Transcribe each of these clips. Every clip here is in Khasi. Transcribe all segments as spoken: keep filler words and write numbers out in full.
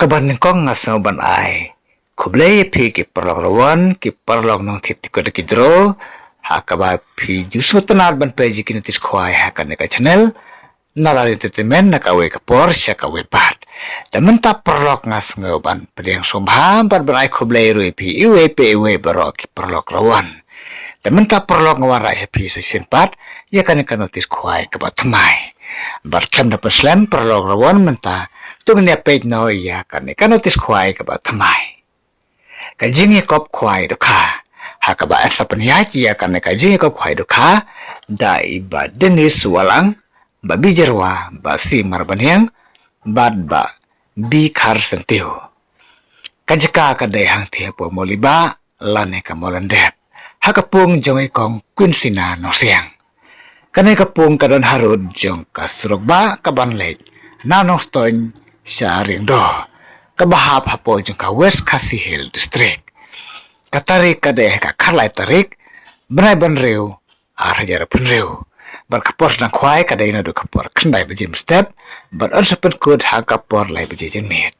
Kaba nyngkong nga sngew ban ai khublei ïa phi ki paralok rawon, ki paralok nongthied tiket lucky draw, ha kaba phi ju sngewtynnad ban peit ïa ki notis khwai ha kane ka channel Nalari Entertainment na kawei ka por sha kawei pat. Te mynta paralok nga sngew ban pdiang sngewbha bad ban ai khublei ruh ïa phi iwei pa iwei baroh ki paralok rawon. Te mynta paralok nga wanrah sha phi sa shisien pat ïa kane ka notis khwai kaba thymmai. Bad khlem da pynslem paralok rawon mynta, to ngin ïa peit noh ïa kane ka notis khwai kaba thymmai. Ka jingïakop khwai dohkha. Ha kaba yn sa pynïaid ïa kane ka jingïakop khwai dohkha da i Bah Dennis Walang, Bah Bijyrwa, Bah Simar Baniang bad Bah Bikhar Syntiew. Ka jaka ka dei hangtei hapoh Mawlibah lane ka Mawlyndep, ha ka pung jong i Kong Quincy Nongsiang. Kane ka pung ka don harud jong ka surok bah kaban leit na Nongstoiñ sha Riangdoh, kaba hap hapoh jong ka West Khasi Hills District. Ka tarik ka dei ha ka khatlai tarik bnai ba hynriew, ar hajar arphew hynriew. Bad ka por sdang khwai ka dei naduh ka por khyndai baje mynstep bad yn sa pynkut ha ka por lai baje janmiet.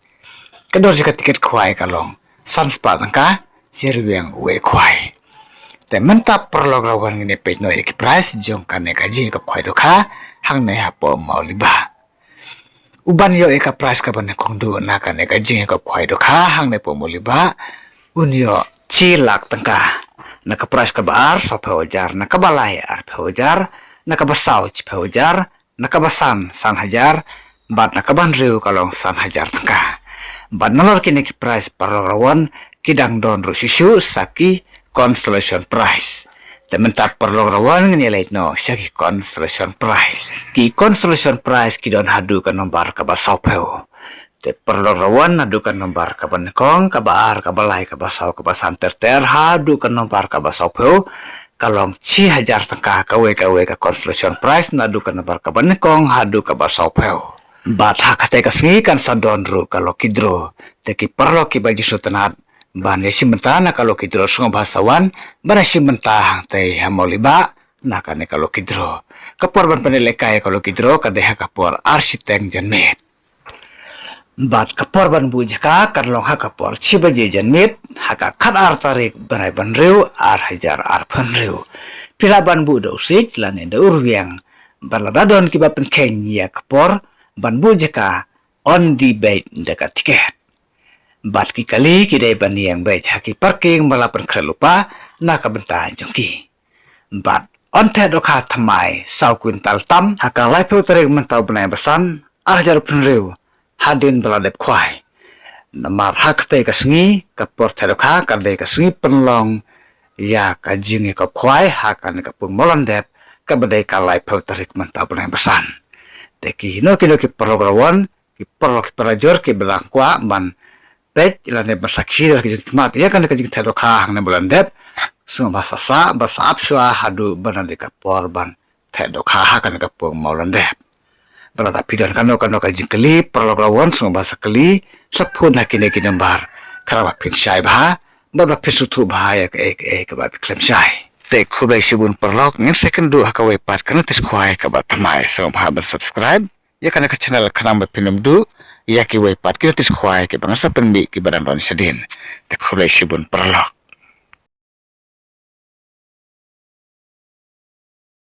Ka dor jong ka tiket khwai ka long san spah tyngka, shi ryngwiang uwei khwai. Te mynta paralok rawon ngin ïa peit noh ïa ki prize jong kane ka jingïakop khwai dohkha hangne hapoh Mawlibah. Uban ïoh ïa ka prize kaba nyngkong duh na kane ka jingïakop khwai dohkha hangne hapoh Mawlibah, un ïoh shi lak tyngka. Na ka prize kaba ar, sawphew hajar, na kaba lai, arphew hajar, na kaba saw, shiphew hajar, na kaba san, san hajar, bad na kaba hynriew ka long san hajar tyngka. Bad nalor kine ki prize paralok rawon ki dang don ruh shuh shuh sa ki consolation prize. Te mynta paralok rawon ngin ïa leit noh sha ki consolation prize. Ki consolation prize ki don haduh ka nombar kaba sawphew. Te paralok rawon naduh ka nombar kaba nyngkong, kaba ar, kaba lai, kaba saw, kaba san ter ter haduh ka nombar kaba sawphew, ka long shi hajar tyngka kawei kawei ka consolation prize naduh ka nombar kaba nyngkong haduh kaba sawphew. Bad ha katei ka sngi kan sa don ruh ka lucky draw. Te ki paralok kiba ju sngewtynnad ban ïashim bynta na ka lucky draw sngewbha sa wan ban ïashim bynta hangtei ha Mawlibah na kane ka lucky draw. Ka por ban pynlehkai ïa ka lucky draw ka dei ha ka por ar shiteng janmiet. Bad ka por ban buh jaka kan long ha ka por shi baje janmiet ha ka khatar tarik bnai ba hynriew, ar hajar arphew hynriew. Phi lah ban buh da u siej lane da u rwiang. Bad lada don kiba pynkheiñ ïa ka por ban buh jaka, yn die beit da ka tiket. Bad ki kali ki dei ban ïeng beit ha ki parking ba la pynkhreh lypa na ka bynta jong ki. Bad yn theh dohkha thymmai saw kwintal tam ha ka laiphew tarik mynta u bnai ba san, ar hajar arphew hynriew, hadien ba la dep khwai. Namar ha katei ka sngi ka por theh dohkha ka dei ka sngi pynlong ïa ka jingïakop khwai ha kane ka pung Mawlyndep, kaba dei ka laiphew tarik mynta u bnai ba san. Te kino kino ki paralok rawon, ki paralok ki parajor kiba dang kwah ban peit lane ban sakhi da la ki jingkhmat ïa kane ka jingtheh dohkha hangne Mawlyndep, sngewbha sa sah, ba sah ap shuwa haduh ba dang dei ka por ban theh dohkha ha kane ka pung Mawlyndep. Ba lada phi don kano kano ka jingkylli paralok rawon, sngewbha sa kylli, sa phone ha kine ki nombar, khnang ba phin shai bha bad ba phin sngewthuh bha ïa kaei kaei kaba phi khlem shai. Te khublei shibun paralok, ngin sa ïakynduh ha kawei pat ka notis khwai kaba thymmai. Sngewbha ban subscribe ïa kane ka channel khnang ba phin ym duh ïa kiwei pat ki notis khwai kiba ngan sa pynmih kiba dang don shadien. Te khublei shibun paralok.